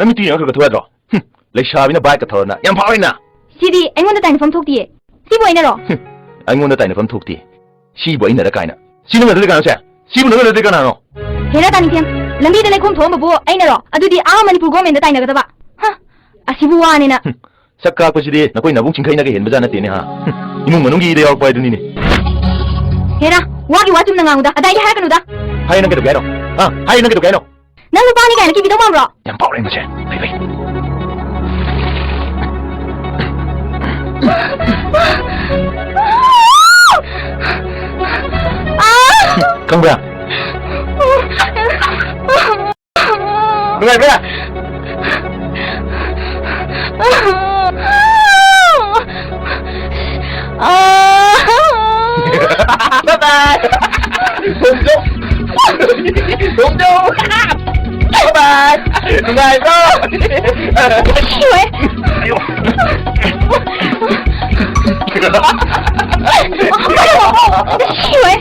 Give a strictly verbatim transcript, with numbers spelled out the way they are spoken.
ꯅꯃꯤꯠꯇꯨ ꯌꯦꯡꯉ ꯈꯔ ꯈꯔ ꯊꯧ ꯌꯥꯗ꯭ꯔꯣ? ꯍꯨꯝ, ꯂꯩꯁꯥꯕꯤꯅ ꯕꯥꯏꯛꯀ ꯊꯧꯔꯅ ꯌꯥꯝ ꯐꯥꯎꯔꯦꯅ꯫ ꯁꯤꯗꯤ ꯑꯩꯉꯣꯟꯗ ꯇꯥꯏꯅꯐꯝ ꯊꯣꯛꯇꯤꯌꯦ꯫ ꯁꯤꯕꯨ ꯑꯩꯅꯔꯣ? ꯍꯨꯝ, ꯑꯩꯉꯣꯟꯗ ꯇꯥꯏꯅꯐꯝ ꯊꯣꯛꯇꯦ꯫ ꯁꯤꯕꯨ ꯑꯩꯅꯔ ꯀꯥꯏꯅ꯫ ꯁꯤ ꯅꯪꯅ ꯅꯠꯇ꯭ꯔꯗꯤ ꯀꯅꯥꯅꯣ ꯁꯦ? ꯁꯤꯕꯨ ꯅꯪꯅ ꯅꯠꯇ꯭ꯔꯗꯤ ꯀꯅꯥꯅꯣ? ꯍꯦꯔꯥ ꯇꯥꯅꯤꯡꯊꯦꯝ, ꯂꯝꯕꯤꯗ ꯂꯩꯈꯣꯝ ꯊꯣꯛꯑꯝꯕꯕꯨ ꯑꯩꯅꯔꯣ? ꯑꯗꯨꯗꯤ ꯑꯥ ꯃꯅꯤꯄꯨꯔ ꯒꯣꯔꯃꯦꯟꯗ ꯇꯥꯏꯅꯒꯗꯕ꯫ ꯍ, ꯑꯁꯤꯕꯨ ꯋꯥꯅꯦꯅ꯫ ꯍꯨꯝ, ꯁꯛ ꯀꯥꯛꯄꯁꯤꯗꯤ ꯅꯈꯣꯏ ꯅꯕꯨꯡ ꯆꯤꯡꯈꯩꯅꯒ ꯍꯦꯟꯕꯖꯥꯠ ꯅꯠꯇꯦꯅꯦ, ꯍꯥ? ꯍꯨꯝ, ꯏꯃꯨꯡ ꯃꯅꯨꯡꯒꯤ ꯏꯗ ꯌꯥꯎꯔꯛꯄ ꯍꯥꯏꯗꯨꯅꯤꯅꯦ꯫ ꯍꯦꯔꯥ, ꯋꯥꯒꯤ ꯋꯥ ꯆꯨꯝꯅ ꯉꯥꯡꯉꯨꯗ, ꯑꯗꯥꯏꯗꯤ ꯍꯥꯏꯔꯛꯀꯅꯨꯗ꯫ ꯍꯥꯏ, ꯅꯪ ꯀꯩꯗꯧꯒꯦ ꯍꯥꯏꯅꯣ? ꯍꯥ? ꯍꯥꯏ, ꯅꯪ ꯀꯩꯗꯧꯒꯦ ꯍꯥꯏꯅꯣ? ꯅꯪ ꯅꯨꯄꯥꯅꯤ ꯀꯥꯏꯅ ꯀꯤꯕꯤꯗꯧ ꯃꯥꯟꯕ꯭ꯔꯣ? ꯌꯥꯝ ꯐꯥꯎꯔꯦ ꯃꯁꯦ꯫ ꯐꯩ, ꯐꯩ꯫ ꯈꯪꯕ꯭ꯔꯥ? ꯅꯨꯡꯉꯥꯏꯕ꯭ꯔꯥ? Bye bye. ꯊꯣꯡꯖꯧ꯫ ꯊꯣꯡꯖꯧ꯫ Bye bye. ꯅꯨꯡꯉꯥꯏꯕ꯭ꯔꯣ? ꯁꯤꯔꯦ꯫ ꯑꯌꯣ꯫ ꯁꯤꯔꯦ꯫